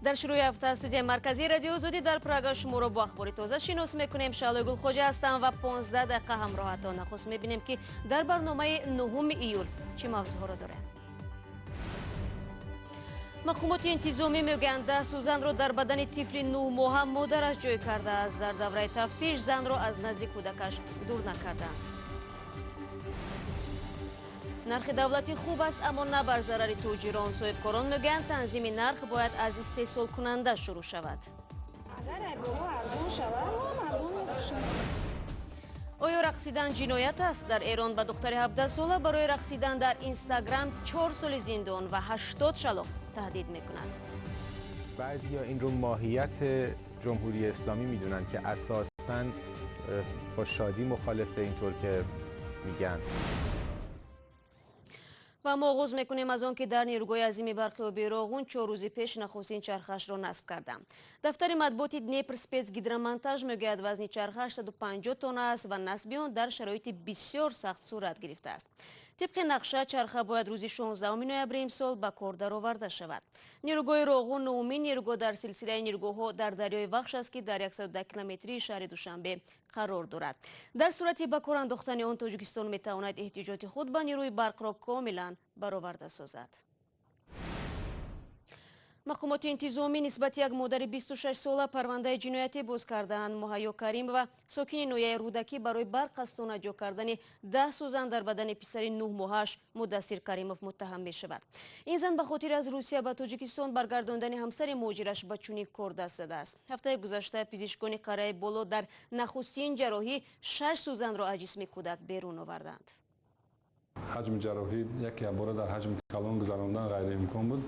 Дар шурӯи ҳафта студияи марказии Радиои Озодӣ дар Прага шуморо бо ахбори тоза шинос мекунем. Шаълои Гулхоҷа ҳастам ва 15 дақиқа ҳамроҳатон. Нахуст мебинем, ки дар барномаи 9 июл чӣ мавзӯъҳоро дорем. Мақомоти интизомӣ мегӯянд, 10 сӯзанро дар бадани тифли 9 моҳа модараш ҷой кардааст. Дар давраи тафтиш занро аз назди кӯдакаш дур накарданд. Нархи давлатӣ хуб аст, аммо на бар зарари тоҷирон. Соҳибкорон мегӯянд, танзими нарх бояд аз истеҳсолкунанда шурӯъ шавад. Агар боло арзон шавад, мо ҳам арзон мефурӯшем. Оё рақсидан ҷиноят аст? Дар Эрон ба духтари 17сола барои рақсидан дар Инстаграм 4 соли зиндон ва 80 шалоқ таҳдид мекунад. بعضیا این رو ماهیت جمهوری اسلامی میدونن که اساساً با شادی مخالفه، اینطور که میگن. Ва мо оғоз мекунем аз он, ки дар нерӯгоҳи азими барқи оби Роғун 4 рӯзи пеш нахустин чархашро насб карданд. Дафтари матбуоти Днепроспецгидромонтаж мегӯяд, вазни чарха 850 тонна аст ва насби он дар шароити бисёр сахт сурат гирифтааст. Тибқи нақша, чарха бояд рӯзи 16 ноябри имсол ба кор дароварда шавад. Нерӯгоҳи Роғун нуҳумин нерӯгоҳ дар силсилаи нерӯгоҳҳо дар дарёи Вахш аст, ки дар 110 километрии шаҳри Душанбе қарор дорад. Дар сурати ба кор андохтани он, Тоҷикистон метавонад эҳтиёҷоти худ ба нерӯи барқро комилан бароварда созад. Мақомоти интизомӣ нисбати як модари 26сола парвандаи ҷиноятӣ боз кардаанд. Муҳайё Каримова, сокини ноҳияи Рӯдакӣ, барои барқасдона ҷо кардани 10 сӯзан дар бадани писари 9 моҳааш Мудассир Каримов муттаҳам мешавад. Ин зан ба хотири аз Русия ба Тоҷикистон баргардондани ҳамсари муҳоҷираш ба чунин кор даст задааст. Ҳафтаи гузашта пизишкони Қарияи Боло дар нахустин ҷарроҳӣ шаш сӯзанро аз ҷисми кӯдак берун оварданд. Ҳаҷми ҷарроҳӣ яке бора дар ҳаҷми калон гузарондан ғайриимкон буд.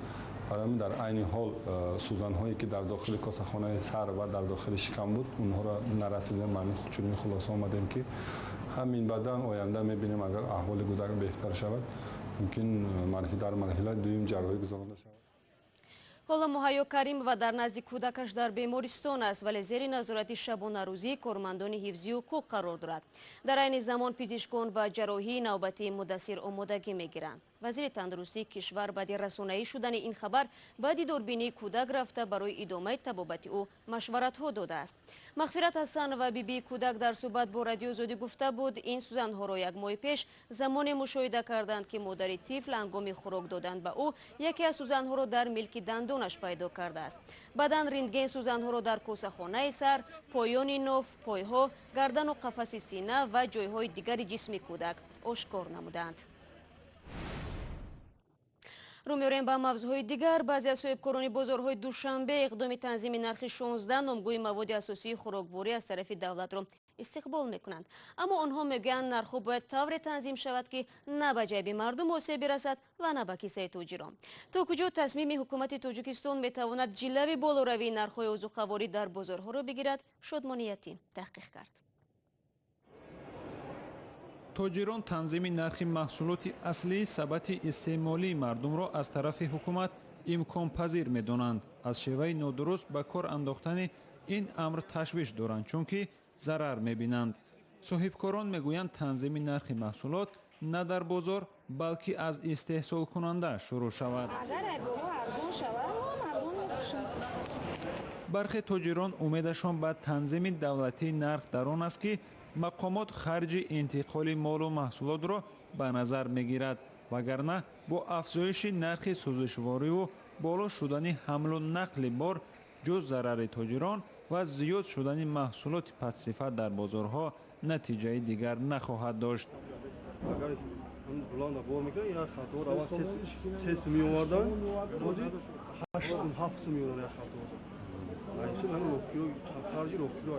Барои ҳамин дар айни ҳол сӯзанҳое, ки дар дохили косахонаи сар ва дар дохили шикам буд, онҳоро нарасидем. Ҳамин чунин хулоса омадем, ки ҳамин баъдан оянда мебинем, агар аҳволи кӯдак беҳтар шавад, мумкин дар марҳилаи дуюм ҷарроҳӣ гузаронда шавад. Ҳоло Муҳайё Каримова дар назди кӯдакаш дар бемористон аст, вале зери назорати шабонарӯзии кормандони ҳифзи ҳуқуқ қарор дорад. Дар айни замон пизишкон ба ҷарроҳии навбатии Мудассир омодагӣ мегиранд. Вазири тандурустии кишвар баъди расонаӣ шудани ин хабар ба дидорбинии кӯдак рафта, барои идомаи табобати ӯ машваратҳо додааст. Мағфират Ҳасанова, бибии кӯдак, дар суҳбат бо Радиои Озодӣ гуфта буд, ин сӯзанҳоро як моҳи пеш замоне мушоҳида карданд, ки модари тифл ҳангоми хӯрок додан ба ӯ яке аз сӯзанҳоро дар милки дандонаш пайдо кардааст. Баъдан рентген сӯзанҳоро дар косахонаи сар, поёни ноф, пойҳо, гардану қафаси сина ва ҷойҳои дигари ҷисми кӯдак ошкор намуданд. Рӯ меорем ба мавзӯъҳои дигар. Баъзе аз соҳибкорони бозорҳои Душанбе иқдоми танзими нархи 16 номгӯи маводи асосии хӯрокворӣ аз тарафи давлатро истиқбол мекунанд, аммо онҳо мегӯянд, нархҳо бояд тавре танзим шавад, ки на ба ҷайби мардум осеб бирасад ва на ба кисаи тоҷирон. То куҷо тасмими ҳукумати Тоҷикистон метавонад ҷилави болоравии нархҳои озуқаворӣ дар бозорҳоро бигирад, Шодмониятӣ таҳқиқ кард. Тоҷирон танзими нархи маҳсулоти аслии сабати истеъмолии мардумро аз тарафи ҳукумат имконпазир медонанд. Аз шеваи нодуруст ба кор андохтани ин амр ташвиш доранд, чунки зарар мебинанд. Соҳибкорон мегӯянд, танзими нархи маҳсулот на дар бозор, балки аз истеҳсолкунанда шурӯъ шавад. Агар боло арзон шавад, мо ҳам арзон мефурӯшем. Бархе тоҷирон умедашон ба танзими давлатии нарх дар он аст, ки мақомот харҷи интиқоли молу маҳсулотро ба назар мегирад, вагарна бо афзоиши нархи сӯзишвориву боло шудани ҳамлу нақли бор ҷуз зарари тоҷирон ва зиёд шудани маҳсулоти пастсифат дар бозорҳо натиҷаи дигар нахоҳад дошт. Агар буланда бор мекунад, як хатор аввал 3 сум меовардан, ҳозир 8 сум, 7 сум меоварад як хатор. Харҷи роҳкиро.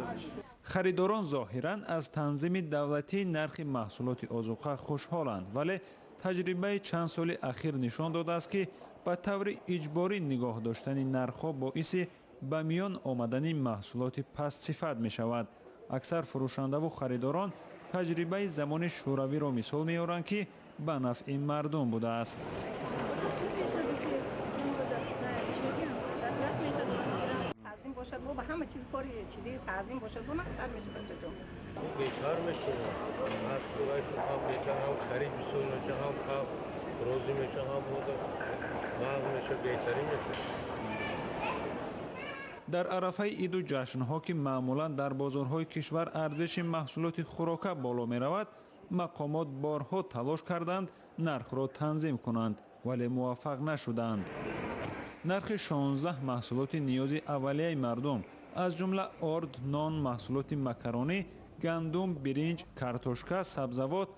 Харидорон зоҳиран аз танзими давлатии нархи маҳсулоти озуқа хушҳоланд, вале таҷрибаи чанд соли ахир нишон додааст, ки ба таври иҷборӣ нигоҳ доштани нархҳо боиси ба миён омадани маҳсулоти пастсифат мешавад. Аксар фурӯшандаву харидорон таҷрибаи замони шӯравиро мисол меоранд, ки ба нафъи мардум будааст. Танзим бошад, бо ба ҳама чиз кори чизи танзим бошад, бо мақсад мешавад, бачаҷон. Беҳтар мешавад, ҳам беҳтар, ҳам харид бисёр мешавад, ҳам халқ розӣ мешавад, ҳам нағз мешавад, беҳтарин мешавад. Дар арафаи иду ҷашнҳо, ки маъмулан дар бозорҳои кишвар арзиши маҳсулоти хӯрока боло меравад, мақомот борҳо талош карданд нархро танзим кунанд, вале муваффақ нашуданд. Нархи 16 маҳсулоти ниёзи аввалияи мардум, аз ҷумла орд, нон, маҳсулоти макаронӣ, гандум, биринҷ, картошка, сабзавот,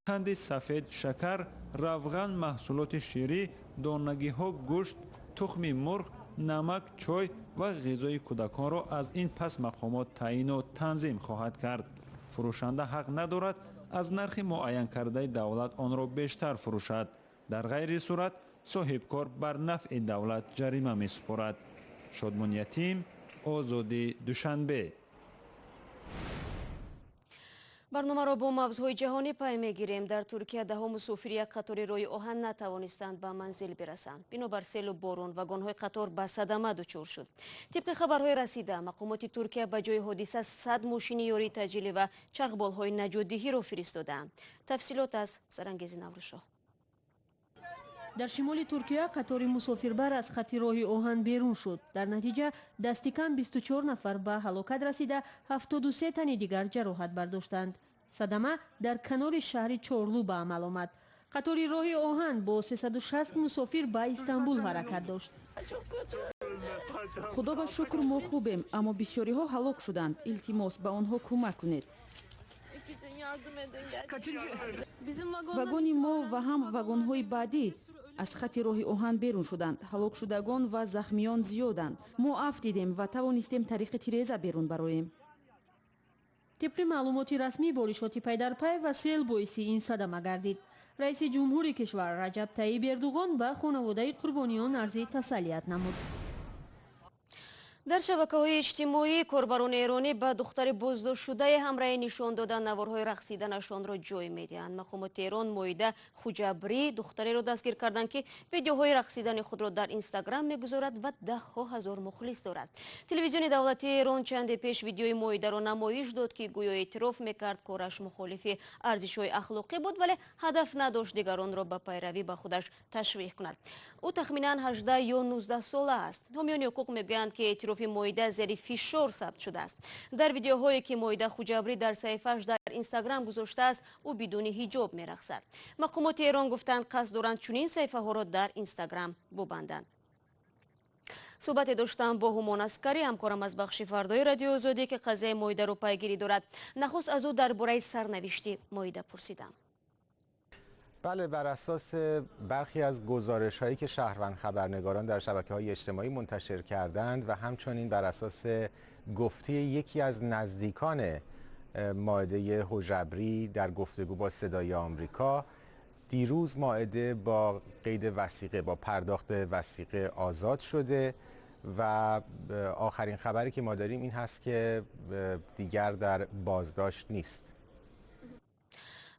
қанди сафед, шакар, равған, маҳсулоти ширӣ, донагиҳо, гӯшт, тухми мурғ, намак, чой ва ғизои кӯдаконро аз ин пас мақомот таъину танзим хоҳад кард. Фурӯшанда ҳақ надорад аз нархи муайянкардаи давлат онро бештар фурӯшад. Дар ғайри сурат соҳибкор бар нафъи давлат ҷарима месупорад. Шодмон Ятим, Озодӣ, Душанбе. Барномаро бо мавзӯъҳои ҷаҳонӣ пай мегирем. Дар Туркия даҳо мусофири як қатори роҳи оҳан натавонистанд ба манзил бирасанд. Бинобар селу борон вагонҳои қатор ба садама дучор шуд. Тибқи хабарҳои расида, мақомоти Туркия ба ҷои ҳодиса 100 мошини ёрии таъҷилӣ ва чархболҳои наҷотдиҳиро фиристодаанд. Тафсилот аз Сарангези Наврӯзшоҳ. Дар шимоли Туркия қатори мусофирбар аз хати роҳи оҳан берун шуд. Дар натиҷа дасти кам 24 нафар ба ҳалокат расида, 73 тани дигар ҷароҳат бардоштанд. Садама дар канори шаҳри Чорлу ба амал омад. Қатори роҳи оҳан бо 360 мусофир ба Истанбул ҳаракат дошт. Худо ба шукр, мо хубем, аммо бисёриҳо ҳалок шуданд. Илтимос, ба онҳо кӯмак кунед. Вагони мо ва ҳам вагонҳои баъдӣ аз хати роҳи оҳан берун шуданд. Ҳалокшудагон ва захмиён зиёданд. Мо афтидем ва тавонистем тариқи тиреза берун бароем. Тибқи маълумоти расмӣ, боришоти пайдарпай ва сел боиси ин садама гардид. Раиси ҷумҳури кишвар Раҷаб Таиб Эрдуғон ба хонаводаи қурбониён арзи тасаллият намуд. Дар шабакаҳои иҷтимоӣ корбарони эронӣ ба духтари боздоштшудаи ҳамраҳӣ нишон дода наворҳои рақсиданашонро ҷой медиҳанд. Мақомоти Эрон Моида Хуҷабрӣ духтареро дастгир карданд, ки видеоҳои рақсидани худро дар Инстаграм мегузорад ва даҳҳо ҳазор мухлис дорад. Телевизиони давлатии Эрон чанде пеш видеои Моидаро намоиш дод, ки гӯё эътироф мекард кораш мухолифи арзишҳои ахлоқӣ буд, вале ҳадаф надошт дигаронро ба пайравӣ ба худаш ташвиқ кунад. Ӯ тахминан 18 ё 19 сола аст. Ҳомиёни ҳуқуқ мегӯянд, ки эътирофи Моида зери фишор сабт шудааст. Дар видеоҳое ки Моида Хуҷабрӣ дар саҳифааш дар Инстаграм гузоштааст, ӯ бидуни ҳиҷоб мерақсад. Мақомоти Эрон гуфтанд, қасд доранд чунин саҳифаҳоро дар Инстаграм бубанданд. Суҳбате доштам бо Ҳумон Аскарӣ, ҳамкорам аз бахши фардои Радиои Озодӣ, ки қазияи Моидаро пайгирӣ дорад. Нахуст аз ӯ дар бораи сарнавишти Моида пурсидам. بله، بر اساس برخی از گزارش هایی که شهروند خبرنگاران در شبکه های اجتماعی منتشر کردند و همچنین بر اساس گفته یکی از نزدیکان مائده حجبری در گفتگو با صدای آمریکا، دیروز مائده با قید وثیقه، با پرداخت وثیقه آزاد شده و آخرین خبری که ما داریم این هست که دیگر در بازداشت نیست.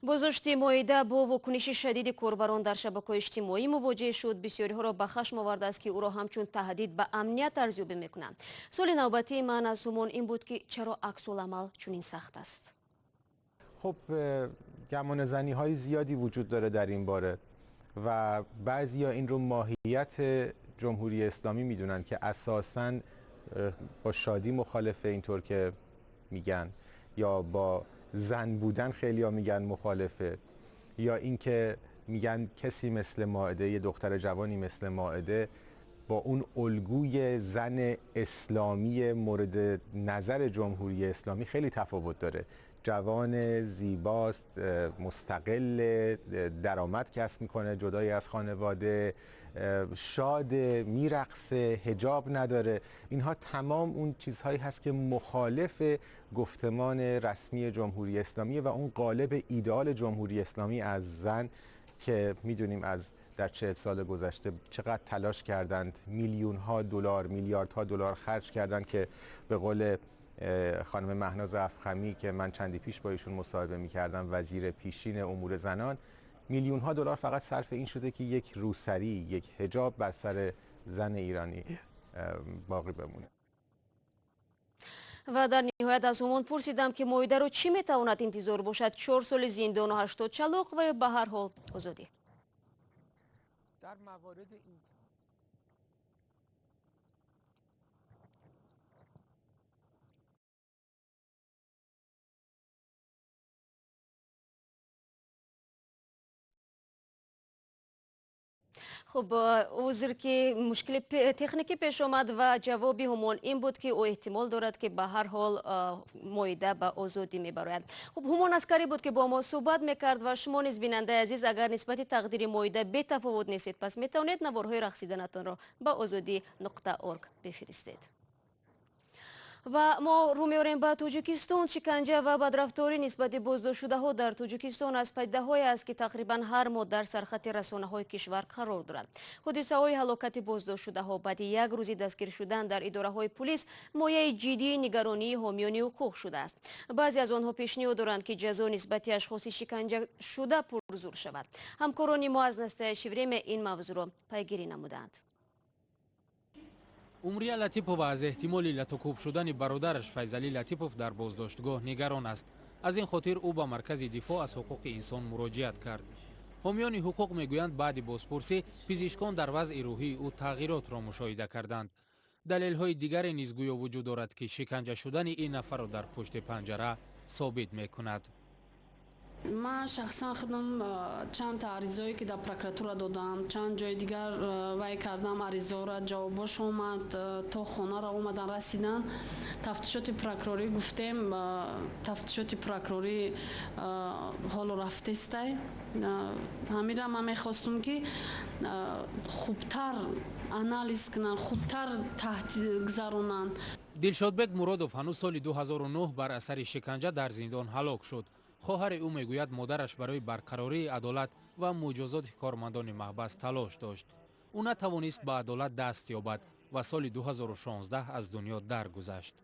Боздошти Моида бо вокуниши шадиди корбарон дар шабакаҳои иҷтимоӣ мувоҷеҳ шуд. Бисёриҳоро ба хашм овардааст, ки ӯро ҳамчун таҳдид ба амният арзёбӣ мекунанд. Суоли навбатии ман аз Ҳумон ин буд, ки чаро аксуламал чунин сахт аст? خب، گمانه‌زنی های زیادی وجود داره در این باره و بعضیا این رو ماهیت جمهوری اسلامی میدونن که اساساً با شادی مخالفه، اینطور که میگن، یا با زن بودن خیلی ها میگن مخالفه، یا اینکه میگن کسی مثل مائده، یه دختر جوانی مثل مائده با اون الگوی زن اسلامی مورد نظر جمهوری اسلامی خیلی تفاوت داره. جوان زیباست، مستقل، درآمد کسب میکنه، جدای از خانواده، شاد، میرقصه، حجاب نداره. اینها تمام اون چیزهایی هست که مخالف گفتمان رسمی جمهوری اسلامی و اون قالب ایدئال جمهوری اسلامی از زن که میدونیم از در 40 سال گذشته چقدر تلاش کردند، میلیون ها دلار، میلیاردها دلار خرج کردند که به قول خانم مهناز افخمی که من چندی پیش با ایشون مصاحبه میکردم، وزیر پیشین امور زنان، میلیون ها دلار فقط صرف این شده که یک روسری، یک حجاب بر سر زن ایرانی باقی بمونه. و در نهایت از همان پرسیدم که مویده رو چی میتواند انتظار باشد؟ 4 سال زندان و 80 چلاق و یا به هر حال آزادی؟ در موارد این Хуб, узр ки мушкили техникӣ пеш омад ва ҷавоби Ҳумон ин буд, ки ӯ эҳтимол дорад, ки ба ҳар ҳол Моида ба озодӣ мебарояд. Хуб, Ҳумон Аскарӣ буд, ки бо мо суҳбат мекард ва шумо низ, бинандаи азиз, агар нисбати тақдири Моида бетафовут нестед, пас метавонед наворҳои рақсиданатонро ба озодӣ.org бифиристед. Ва мо рӯ меорем ба Тоҷикистон. Шиканҷа ва бадрафторӣ нисбати боздоштшудаҳо дар Тоҷикистон аз падидаҳое аст, ки тақрибан ҳар моҳ дар сархати расонаҳои кишвар қарор дорад. Ҳодисаҳои ҳалокати боздоштшудаҳо баъди як рӯзи дастгир шудан дар идораҳои пулис мояи ҷиддии нигаронии ҳомиёни ҳуқуқ шудааст. Баъзе аз онҳо пешниҳод доранд, ки ҷазо нисбати ашхоси шиканҷашуда пурзур шавад. Ҳамкорони мо аз «Настоящее время» ин мавзӯъро пайгирӣ намуданд. Умрия Латипова аз эҳтимоли латукӯб шудани бародараш Файзалӣ Латипов дар боздоштгоҳ нигарон аст. Аз ин хотир ӯ ба Маркази дифоъ аз ҳуқуқи инсон муроҷиат кард. Ҳомиёни ҳуқуқ мегӯянд, баъди бозпурсӣ пизишкон дар вазъи рӯҳии ӯ тағйиротро мушоҳида карданд. Далелҳои дигаре низ гӯё вуҷуд дорад, ки шиканҷа шудани ин нафарро дар пушти панҷара собит мекунад. Ман шахсан худам чанд та аризое, ки дар прокуратура додам, чанд ҷои дигар вай кардам, аризора ҷавобош омад, то хонаро омадан расидан. Тафтишоти прокурорӣ гуфтем, тафтишоти прокурорӣ ҳоло рафтестай. Ҳамира ман мехостум, ки хубтар анализ кунанд, хубтар гузаронанд. Дилшодбек Муродов ҳанӯз соли 2009 бар асари шиканҷа дар зиндон ҳалок шуд. Хоҳари ӯ мегӯяд, модараш барои барқарории адолат ва муҷозоти кормандони маҳбас талош дошт. Ӯ натавонист ба адолат даст ёбад ва соли 2016 аз дунё даргузашт.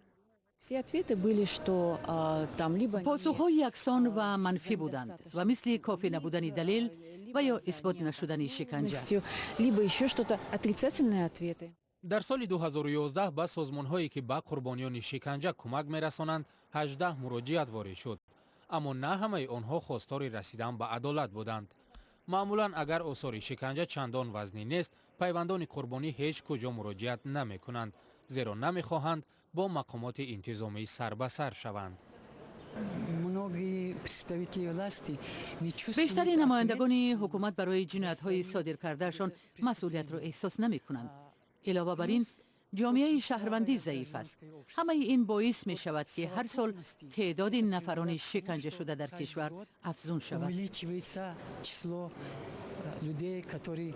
Посухҳо яксон ва манфӣ буданд ва мисли кофӣ набудани далел ва ё исбот нашудани шиканҷа. Дар соли 2011 ба созмонҳое, ки ба қурбониёни шиканҷа кӯмак мерасонанд, 18 муроҷиат ворид шуд, аммо на ҳамаи онҳо хостори расидан ба адолат буданд. Маъмулан, агар осори шиканҷа чандон вазнин нест, пайвандони қурбонӣ ҳеҷ куҷо муроҷиат намекунанд, зеро намехоҳанд бо мақомоти интизомӣ сарбасар шаванд. Бештари намояндагони ҳукумат барои ҷиноятҳои содир кардаашон масъулиятро эҳсос намекунанд. Илова бар ин, ҷомеаи шаҳрвандӣ заиф аст. Ҳамаи ин боис мешавад, ки ҳар сол теъдоди нафарони шиканҷашуда дар кишвар афзун шавад. Людей, которые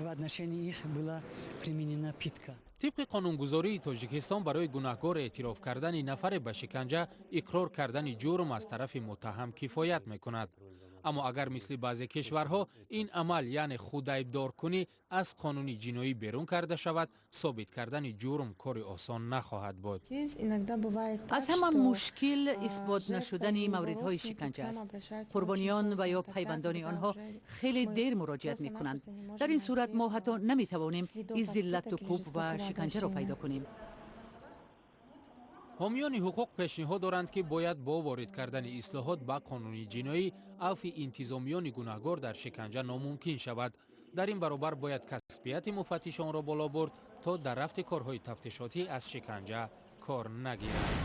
в отношении их была применена пытка. Тибқи қонунгузории Тоҷикистон, барои гунаҳкор эътироф кардани нафаре ба шиканҷа, иқрор кардани ҷурм аз тарафи муттаҳам кифоят мекунад. Аммо агар мисли баъзе кишварҳо ин амал, яъне худайбдоркунӣ, аз қонуни ҷиноӣ берун карда шавад, собит кардани ҷурм кори осон нахоҳад буд. Аз ҳама мушкил исбот нашудани мавридҳои шиканҷа аст. Қурбониён ва ё пайвандони онҳо хеле дер муроҷиат мекунанд. Дар ин сурат мо ҳатто наметавонем изи латту кӯб ва шиканҷаро пайдо кунем. Ҳомиёни ҳуқуқ пешниҳод доранд, ки бояд бо ворид кардани ислоҳот ба қонуни ҷиноӣ авфи интизомиёни гунаҳгор дар шиканҷа номумкин шавад. Дар ин баробар бояд касбияти муфаттишонро боло бурд, то дар рафти корҳои тафтишотӣ аз шиканҷа кор нагиранд.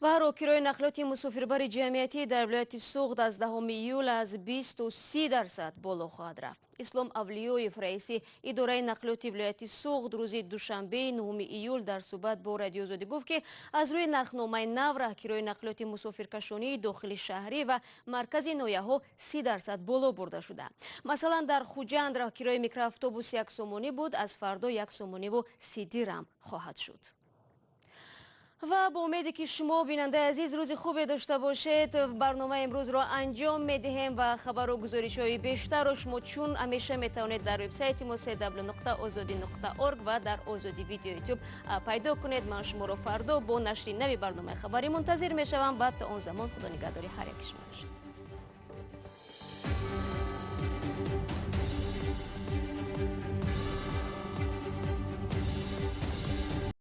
Ва роҳкирои нақлиёти мусофирбари ҷамъиятӣ дар вилояти Суғд аз 10 июл аз 20 то 30% боло хоҳад рафт. Ислом Авлиёев, раиси идораи нақлиёти вилояти Суғд, рӯзи душанбеи 9 июл дар суҳбат бо Радиои Озодӣ гуфт, ки аз рӯи нархномаи нав раҳкирои нақлиёти мусофиркашонии дохили шаҳрӣ ва маркази ноҳияҳо 30% боло бурда шуда. Масалан, дар Хуҷанд раҳкирои микроавтобус 1 сомонӣ буд, аз фардо 1 сомониву 30 дирам хоҳад шуд. Ва бо умеде, ки шумо, бинандаи азиз, рӯзи хубе дошта бошед, барномаи имрӯзро анҷом медиҳем ва хабару гузоришҳои бештарро шумо чун ҳамеша метавонед дар вебсайти мо cw.ozodi.org ва дар Озодӣ Видео Ютуб пайдо кунед. Ман шуморо фардо бо нашри нави барномаи хабарӣ мунтазир мешавам ва то он замон Худо нигаҳдори ҳар яки шумо бошад.